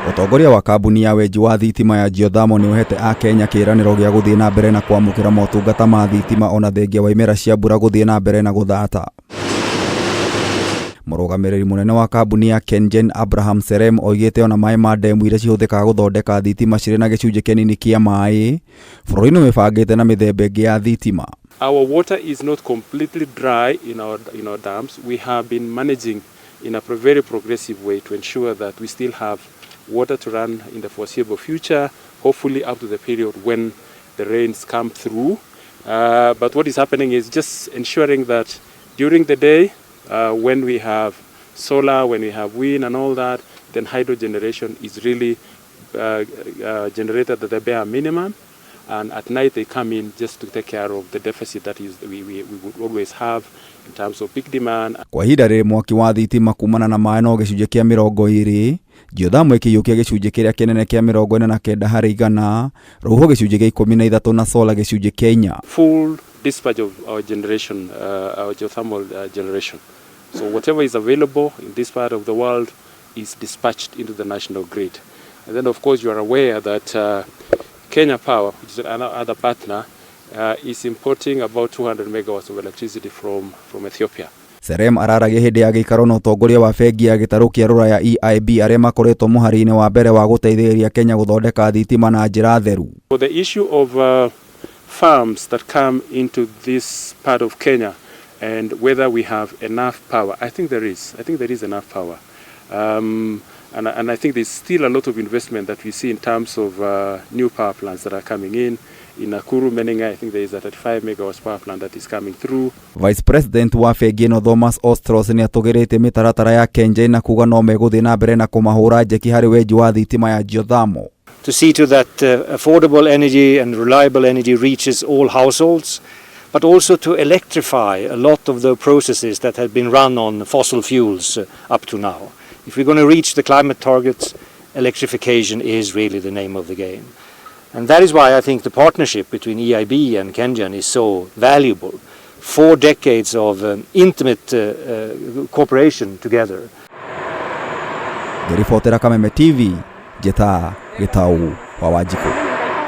Ũtongoria wa kambuni ya wenji wa thitima ya Geothermal nĩ ũhete akenya kĩĩranĩro gĩa gũthiĩ na mbere na kwamũkĩra motungata ma thitima ona thengia wa imera cia mbura gũthiĩ na mbere na gũthata. Mũrũgamĩrĩri mũnene wa kambuni ya KenGen Abraham Serem oigĩte ona maĩ ma ndemu iria cihũthĩkaga gũthondeka thitima cirĩ na gĩcunjĩ kĩnini kĩa maĩ, bũrũri nĩ wĩbangĩte na mĩthemba ĩngĩ ya thitima. Our water is not completely dry in our dams. We have been managing in a very progressive way to ensure that we still have water to run in the foreseeable future, hopefully up to the period when the rains come through. But what is happening is just ensuring that during the day, when we have solar, when we have wind and all that, then hydro generation is really generated at the bare minimum. And at night they come in just to take care of the deficit that is we would always have in terms of peak demand. Kwa ihinda rĩrĩ, mwaki wa thitima kumana na maĩ no gĩcunjĩ kĩa 20, geothermal ĩkĩiyũkia gĩcunjĩ kĩrĩa kĩnene kĩa 49%, rũhuho gĩcunjĩ kĩa 13 na solar gĩcunjĩ kĩa 4. Full dispatch of our generation, our geothermal generation. So whatever is available in this part of the world is dispatched into the national grid. And then, of course, you are aware that Kenya Power, which is another partner, is importing about 200 megawatts of electricity from Ethiopia. Serem araragia hĩndĩ ya gĩikaro na ũtongoria wa bengi ya gĩtarũ kĩa rũraya EIB, arĩa makoretwo mũhari-inĩ wa mbere wa gũteithĩrĩria Kenya gũthondeka thitima na njĩra theru. For the issue of farms that come into this part of Kenya and whether we have enough power, I think there is. I think there is enough power. And I think there's still a lot of investment that we see in terms of new power plants that are coming in. In Nakuru, Menengai, I think there is a 35 megawatts power plant that is coming through. Vice President wa bengi ĩno Thomas Ostros nĩ atũgĩrĩtie mĩtaratara ya KenGen na kuga no megũthiĩ na mbere na kũmahũra njeki harĩ wenji wa thitima ya geothermal. To see to that affordable energy and reliable energy reaches all households, but also to electrify a lot of the processes that have been run on fossil fuels up to now. If we're going to reach the climate targets, electrification is really the name of the game. And that is why I think the partnership between EIB and KenGen is so valuable. 4 decades of intimate cooperation together. Ngĩribotera Kameme TV, njĩta Gĩtau wa Wanjikũ.